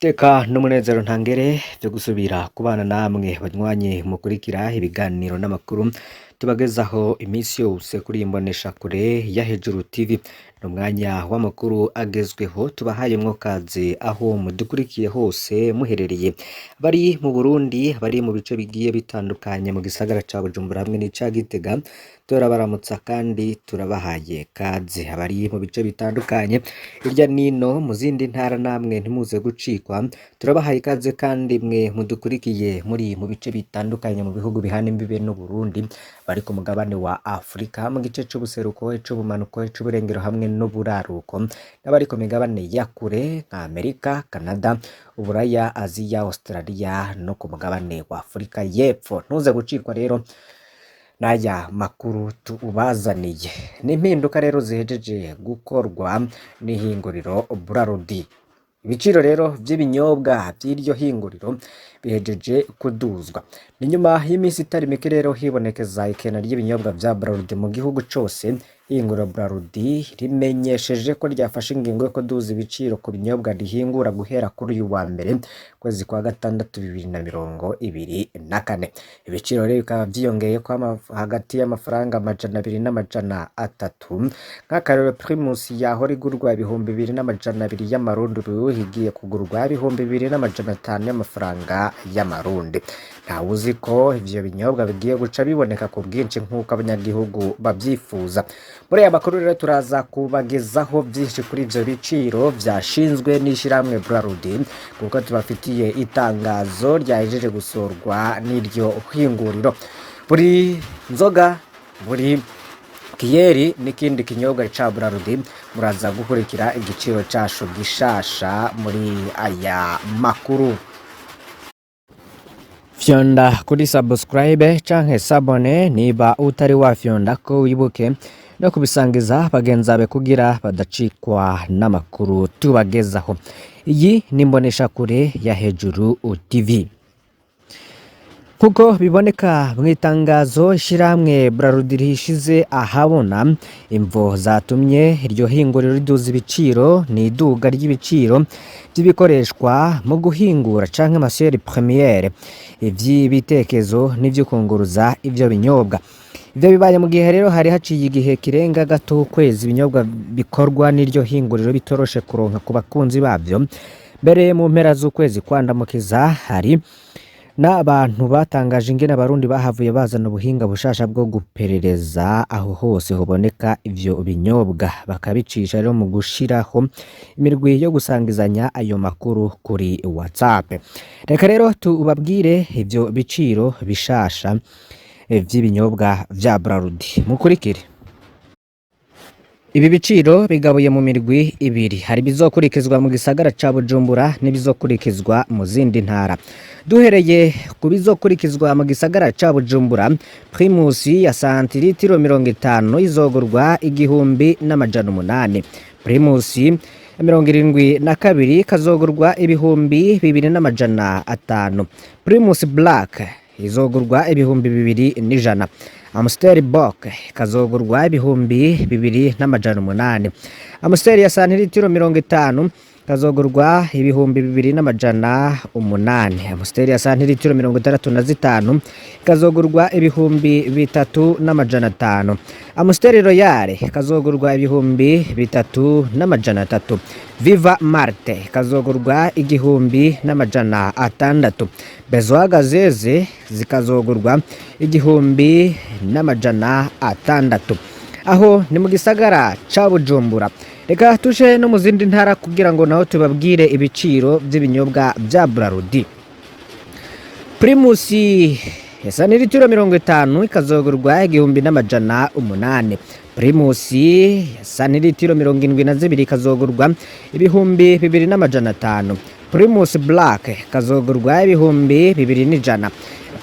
Iteka n'umunezero ntangere vyo gusubira kubana namwe banywanyi mukurikira ibiganiro n'amakuru tubagezaho iminsi yose kuri iyi mboneshakure ya Hejuru TV. Ni umwanya w'amakuru agezweho tubahayemwo kaze aho mudukurikiye hose muherereye, bari mu Burundi, bari mu bice bigiye bitandukanye mu gisagara ca Bujumbura hamwe n'ica Gitega, turabaramutsa kandi turabahaye kaze. Abari mu bice bitandukanye hirya nino mu zindi ntara namwe ntimuze gucikwa, turabahaye ikaze kandi mwe mudukurikiye muri mu bice bitandukanye mu bihugu bihana imbibe n'Uburundi, bari ku mugabane wa Afrika mu gice c'ubuseruko, ic'ubumanuko, ic'uburengero hamwe n'uburaruko, n'abari ku migabane ya kure nka Amerika, Canada, Uburaya, Aziya, Australia no ku mugabane wa Afrika y'Epfo. Ntuze gucikwa rero n'aya makuru tubazaniye. Ni impinduka rero zihejeje gukorwa n'ihinguriro Brarudi. Ibiciro rero vy'ibinyobwa vy'iryo hinguriro bihejeje kuduzwa. Ni nyuma y'iminsi itari mike rero hibonekeza ikena ry'ibinyobwa vya Brarudi mu gihugu cose. Ihinguriro Brarudi rimenyesheje ko ryafashe ingingo yo kuduza ibiciro ku binyobwa rihingura guhera kuri uyu wa mbere kwezi kwa gatandatu 2024. Ibiciro rero bikaba vyiyongeyeko hagati y'amafaranga 200 n'300. Nk'akarorero, Primus yahora igurwa 2200 y'amarundi ubu igiye kugurwa 2500 y'amafaranga y'amarundi. Ntawuzi ko ivyo binyobwa bigiye guca biboneka ku bwinshi nk'uko abanyagihugu bavyifuza. Muri aya makuru rero turaza kubagezaho vyinshi kuri ivyo biciro vyashinzwe n'ishirahamwe Brarudi, kuko tubafitiye itangazo ryahejeje gusorwa n'iryo hinguriro. Buri nzoga, buri kiyeri n'ikindi kinyobwa ca Brarudi muraza gukurikira igiciro caco gishasha muri aya makuru. Fyonda kuri subscribe canke s'abonner niba utari wafyonda ko, wibuke no kubisangiza bagenzi bawe kugira badacikwa n'amakuru tubagezaho. Iyi ni imboneshakure ya Hejuru TV. Kuko biboneka mu itangazo ishirahamwe Brarudi rishize ahabona, imvo zatumye iryo hinguriro riduza ibiciro ni iduga ry'ibiciro vy'ibikoreshwa mu guhingura canke matière première, ivy'ibitekezo n'ivyo kunguruza ivyo binyobwa. Ivyo bibaye mu gihe rero hari haciye igihe kirenga gato ukwezi ibinyobwa bikorwa n'iryo hinguriro bitoroshe kuronka ku bakunzi bavyo. Mbere mu mpera z'ukwezi kwa Ndamukiza hari n'abantu batangaje ingene abarundi bahavuye bazana ubuhinga bushasha bwo guperereza aho hose hoboneka ivyo binyobwa, bakabicisha rero mu gushiraho imirwi yo gusangizanya ayo makuru kuri WhatsApp. Reka rero tubabwire ivyo biciro bishasha vy'ibinyobwa vya Brarudi, mukurikire. Ibi biciro bigabuye mu mirwi ibiri, hari ibizokurikizwa mu gisagara ca Bujumbura n'ibizokurikizwa mu zindi ntara. Duhereye ku bizokurikizwa mu gisagara ca Bujumbura, Primus ya santiritiro 50 izogurwa 1800. Primus ya 72 kazogurwa 2500. Primus Black izogurwa 2100. Amstel Bock kazogurwa 2800. Amstel ya santiritiro 50 kazogurwa 2800. Amstel ya santiritiro 65 kazogurwa 3500. Amstel Royal kazogurwa 3300. Viva Marte kazogurwa 1600. Bezoa Gazeze zikazogurwa 1600. Aho ni mu gisagara ca Bujumbura. Reka tuje no mu zindi ntara kugira ngo naho tubabwire ibiciro vy'ibinyobwa vya Brarudi. Primus ya santiritiro 50 ikazogurwa 1800. Primus ya santiritiro 72 ikazogurwa 2500. Primus Black kazogurwa 2100.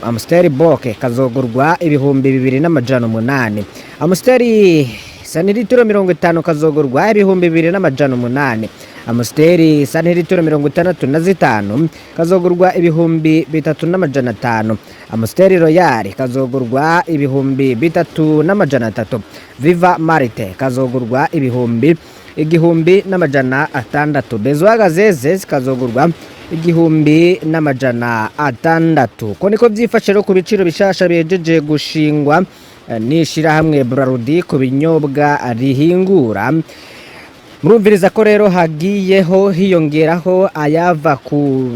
Amstel Bock kazogurwa 2800. Amstel santiritiro 50 kazogurwa 2800. Amstel santiritiro 65 kazogurwa 3500. Amstel Royal kazogurwa 3300. Viva Marte kazogurwa 1600. Bezoa Gazeze zikazogurwa 1600. Ko niko vyifashe rero ku biciro bishasha bihejeje gushingwa n'ishirahamwe Brarudi ku binyobwa rihingura. Murumviriza ko rero hagiyeho hiyongeraho ayava ku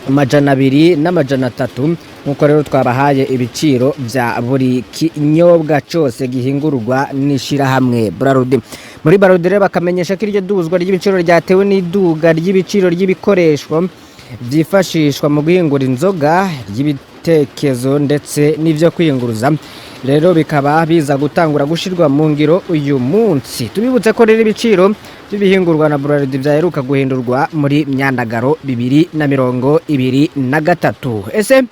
200 n'300, nk'uko rero twabahaye ibiciro vya buri kinyobwa cose gihingurwa n'ishirahamwe Brarudi. Muri Brarudi rero bakamenyesha ko iryo duzwa ry'ibiciro ryatewe n'iduga ry'ibiciro ry'ibikoresho vyifashishwa mu guhingura inzoga, ry'ibitekezo ndetse n'ivyo kwiyunguruza. Rero bikaba biza gutangura gushirwa mu ngiro uyu munsi. Tubibutse ko rero ibiciro by'ibihingurwa na Brarudi vyaheruka guhindurwa muri Myandagaro 2023. Ese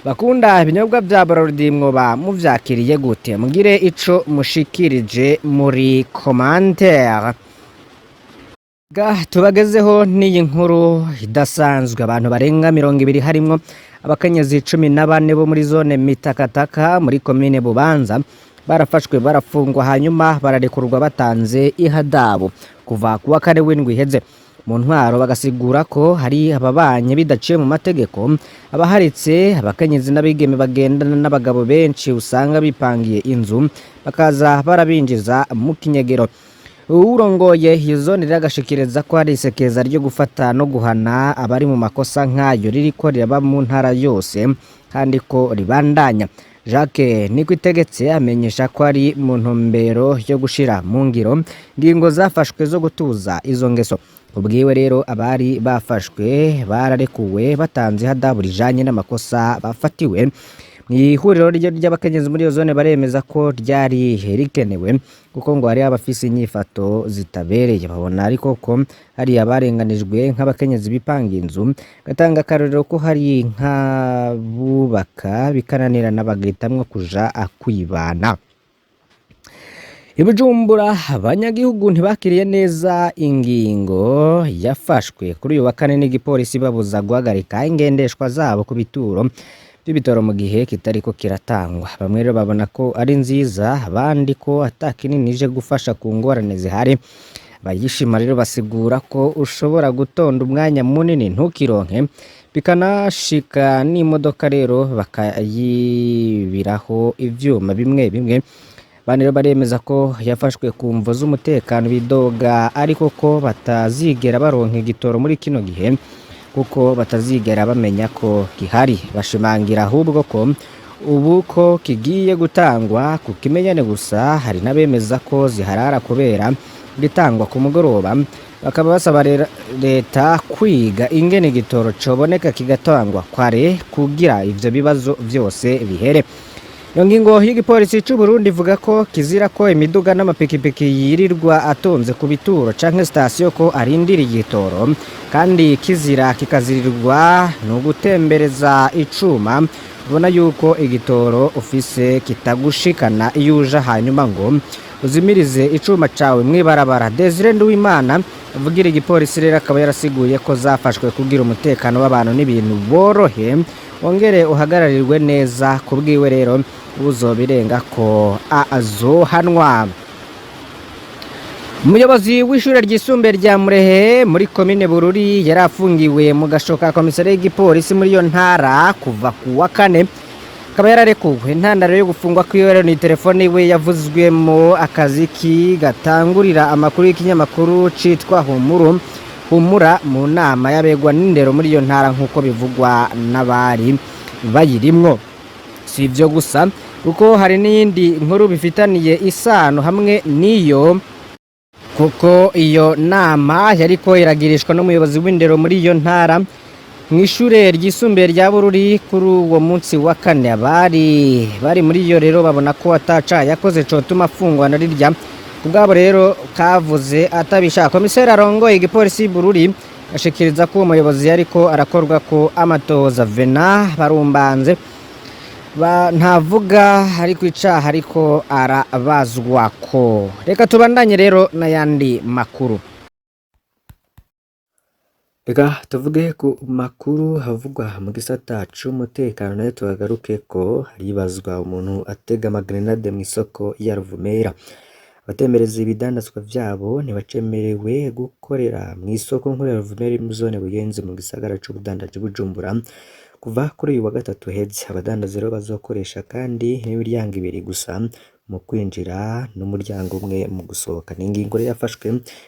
bakunda ibinyobwa vya Brarudi mwoba muvyakiriye gute? Mugire ico mushikirije muri commentaire. Ga tubagezeho n'iyi nkuru idasanzwe. Abantu barenga 20, harimwo abakenyezi 14 bo muri zone Mitakataka muri komine Bubanza, barafashwe, barafungwa, hanyuma bararekurwa batanze ihadabu kuva kuwa kane w'indwi iheze. Mu ntwaro bagasigura ko hari ababanye bidaciye mu mategeko, abaharitse abakenyezi n'abigeme bagendana n'abagabo benshi usanga bipangiye inzu, bakaza barabinjiza mu kinyegero. Uwurongoye iyo zone rero agashikiriza ko hari isekeza ryo gufata no guhana abari mu makosa nk'ayo ririko riraba mu ntara yose kandi ko ribandanya. Jacques Nikwitegetse amenyesha ko ari mu ntumbero yo gushira mu ngiro ingingo zafashwe zo gutuza izo ngeso. Ubwiwe rero abari bafashwe bararekuwe batanze ihadabu rijanye n'amakosa bafatiwe. Mw'ihuriro ry'abakenyezi muri iyo zone baremeza ko ryari rikenewe, kuko ngo hari abafise inyifato zitabereye. Babona ariko ko hari abarenganijwe nk'abakenyezi bipanga inzu, gatanga akarorero ko hari nk'abubaka bikananirana bagahitamwo kuja kwibana. I Bujumbura abanyagihugu ntibakiriye neza ingingo yafashwe kuri uyu wa kane n'igipolisi babuza guhagarika ingendeshwa zabo ku bituro by'ibitoro mu gihe kitariko kiratangwa. Bamwe rero babona ko ari nziza, abandi ko ata kinini ije gufasha ku ngorane zihari. Abayishima rero basigura ko ushobora gutonda umwanya munini ntukironke, bikanashika n'imodoka rero bakayibiraho ivyuma bimwe bimwe. Bane rero baremeza ko yafashwe ku mvo z'umutekano, bidoga ariko ko batazigera baronka igitoro muri kino gihe kuko batazigera bamenya ko gihari. Bashimangira ahubwo ko ubu ko kigiye gutangwa ku kimenyane gusa. Hari n'abemeza ko ziharara kubera gitangwa ku mugoroba, bakaba basaba leta kwiga ingene igitoro coboneka kigatangwa kware kugira ivyo bibazo vyose bihere. Iyo ngingo y'igipolisi c'u Burundi ivuga ko kizira ko imiduga n'amapikipiki yirirwa atonze ku bituro canke sitasiyo ko arindira igitoro, kandi kizira kikazirirwa ni ugutembereza icuma ubona yuko igitoro ufise kitagushikana iyo uja, hanyuma ngo uzimirize icuma cawe mw'ibarabara. Desire Nduwimana avugira igipolisi rero akaba yarasiguye ko zafashwe kugira umutekano w'abantu n'ibintu borohe wongere uhagararirwe neza. Kubwiwe rero uzobirenga ko azohanwa. Umuyobozi w'ishure ryisumbuye rya Murehe muri komine Bururi yari afungiwe mu gasho ka komisariya y'igipolisi muri iyo ntara kuva ku wa kane, akaba yararekuwe. Intandaro yo gufungwa kwiwe rero ni telefone iwe yavuzwemo akaziki gatangurira amakuru y'ikinyamakuru citwa Humuru Humura mu nama y'abegwa n'indero muri iyo ntara, nk'uko bivugwa n'abari bayirimwo. Si ivyo gusa, kuko hari n'iyindi nkuru bifitaniye isano hamwe n'iyo, kuko iyo nama yariko iragirishwa n'umuyobozi w'indero muri iyo ntara mw'ishure ryisumbuye rya Bururi kuri uwo munsi wa kane. Abari bari muri iyo rero babona ko ataca yakoze cotuma afungwa na rirya kubwabo rero kavuze atabishaka. Komiseri arongoye igipolisi Bururi ashikiriza ko uwo muyobozi yariko arakorwa ko amatoza. Vena Barumbanze ba ntavuga ariko icaha ariko arabazwa ko. Reka tubandanye rero n'ayandi makuru. Reka tuvuge ku makuru havugwa mu gisata c'umutekano nayo tuhagaruke ko haribazwa umuntu atega amagrenade mw'isoko ya Ruvumera. Abatembereza ibidandazwa vyabo ntibacemerewe gukorera mw'isoko nkuru ya Ruvumera iri muri zone Buyenzi mu gisagara c'ubudandaji Bujumbura kuva kuri uyu wa gatatu uheze. Abadandaza rero bazokoresha kandi n'imiryango ibiri gusa mu kwinjira n'umuryango umwe mu gusohoka. Ni ingingo rero yafashwe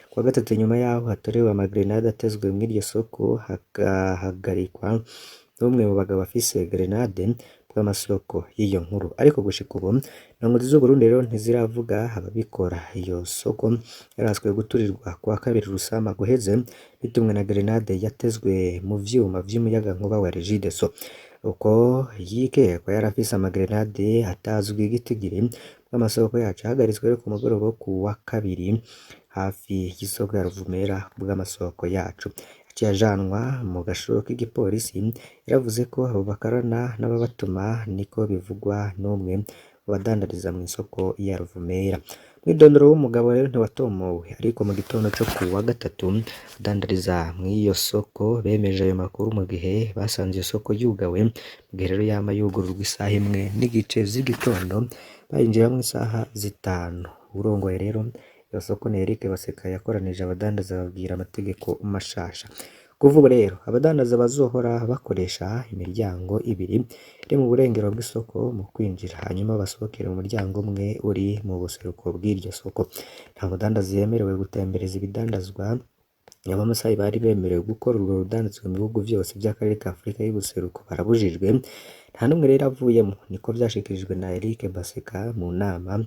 kuwa gatatu nyuma yaho hatorewe amagrenade atezwe mw'iryo soko, hagahagarikwa n'umwe mu bagabo bafise grenade bw'amasoko y'iyo nkuru. Ariko gushika ubu indongozi z'Uburundi rero ntiziravuga ababikora. Iyo soko yaratswe guturirwa kuwa kabiri Rusama guheze bitumwe na grenade yatezwe mu vyuma vy'umuyagankuba wa Regideso. Uko yikekwa yarafise amagrenade atazwi igitigiri bw'amasoko yacu yahagaritswe rero ku mugoroba wo kuwa kabiri hafi y'isoko ya Ruvumera bw'amasoko yacu. Yaciye ajanwa mu gashoro k'igipolisi. Yaravuze ko abo bakorana n'ababatuma, niko bivugwa n'umwe mu badandariza mw'isoko ya Ruvumera. Umwidondoro w'umugabo rero ntiwatomowe, ariko mu gitondo co kuwa gatatu abadandariza mw'iyo soko bemeje ayo makuru mu gihe basanze iyo soko yugawe, mu gihe rero yama yugururwa isaha 1:30 z'igitondo bayinjiramwo isaha 5. Uwurongoye rero iyo soko ni Eric Baseka yakoranije abadandaza ababwira amategeko mashasha. Kuva ubu rero abadandaza bazohora bakoresha imiryango ibiri iri mu burengero bw'isoko mu kwinjira, hanyuma basohokere mu muryango umwe uri mu buseruko bw'iryo soko. Nta mudandaza yemerewe gutembereza ibidandazwa. Abamasayi bari bemerewe gukora urwo rudandazwa mu bihugu vyose vy'akarere ka Afrika y'ubuseruko barabujijwe, nta n'umwe rero avuyemo. Niko vyashikirijwe na Eric Baseka mu nama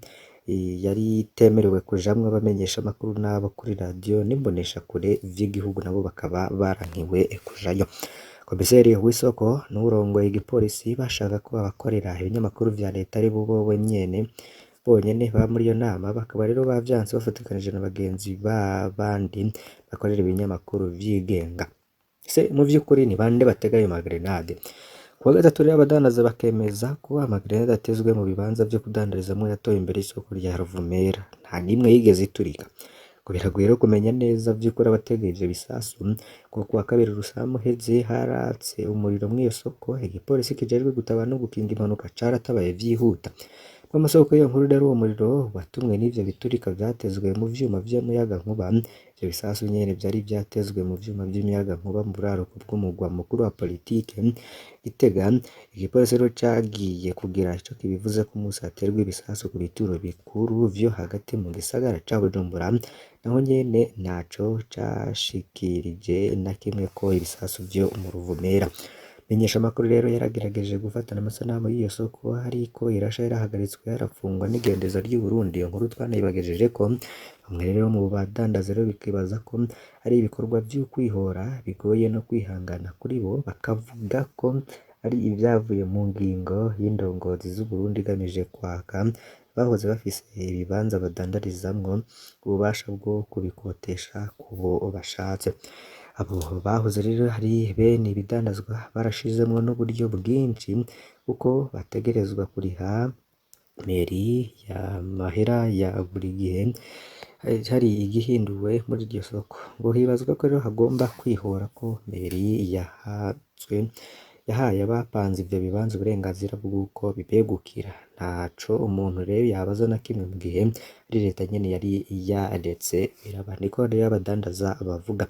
yari itemerewe kujamwo abamenyeshamakuru n'abo kuri radiyo n'imboneshakure vy'igihugu, nabo bakaba barankiwe kujayo. Komiseri w'isoko n'uwurongoye igipolisi bashaka ko abakorera ibinyamakuru vya leta ari bo bonyene baba muri iyo nama, bakaba rero bavyanse bafatikanije na bagenzi b'abandi bakorera ibinyamakuru vyigenga. Ese mu vy'ukuri ni bande batega ayo magrenade? Kuwa gatatu rero abadandaza bakemeza ko amagrenade atezwe mu bibanza vyo kudandarizamwo yatowe imbere y'isoko rya Ruvumera, nta n'imwe yigeze iturika. Ngo biragoye rero kumenya neza vy'ukuri abatega ivyo bisasu, kuko kuwa kabiri Rusama uheze haratse umuriro mw'iyo soko, igipolisi kijejwe gutabara no gukinga impanuka caratabaye vyihuta. Kw'amasoko y'iyo nkuru rero uwo muriro watumwe n'ivyo biturika vyatezwe mu vyuma vy'umuyagankuba. Ivyo bisasu nyene vyari vyatezwe mu vyuma vy'umuyagankuba mu buraruko bw'umugwa mukuru wa politike Gitega. Igipolisi rero cagiye kugira ico kibivuze ko umunsi haterwa ibisasu ku bituro bikuru vyo hagati mu gisagara ca Bujumbura, naho nyene ntaco cashikirije na kimwe ko ibisasu vyo mu Ruvumera. Menyeshamakuru rero yaragerageje gufatana amasanamu y'iyo soko ariko irasha yarahagaritswe yarafungwa n'igendeza ry'Uburundi. Iyo nkuru twanayibagejejeko. Bamwe rero mu badandaza rero bikibaza ko ari ibikorwa vy'ukwihora bigoye no kwihangana kuri bo, bakavuga ko ari ivyavuye mu ngingo y'indongozi z'Uburundi igamije kwaka bahoze bafise ibibanza badandarizamwo ububasha bwo kubikotesha kubo bashatse. Abo bahoze rero ari bene ibidandazwa barashizemwo n'uburyo bwinshi, kuko bategerezwa kuriha meri y'amahera ya buri gihe hari igihinduwe muri iryo soko. Ngo hibazwa ko rero hagomba kwihora ko meri yahatswe yahaye abapanze ivyo bibanza uburenganzira bw'uko bibegukira. Ntaco umuntu rero yabaza na kimwe mu gihe ari leta nyene yari yaretse biraba. Niko rero abadandaza bavuga.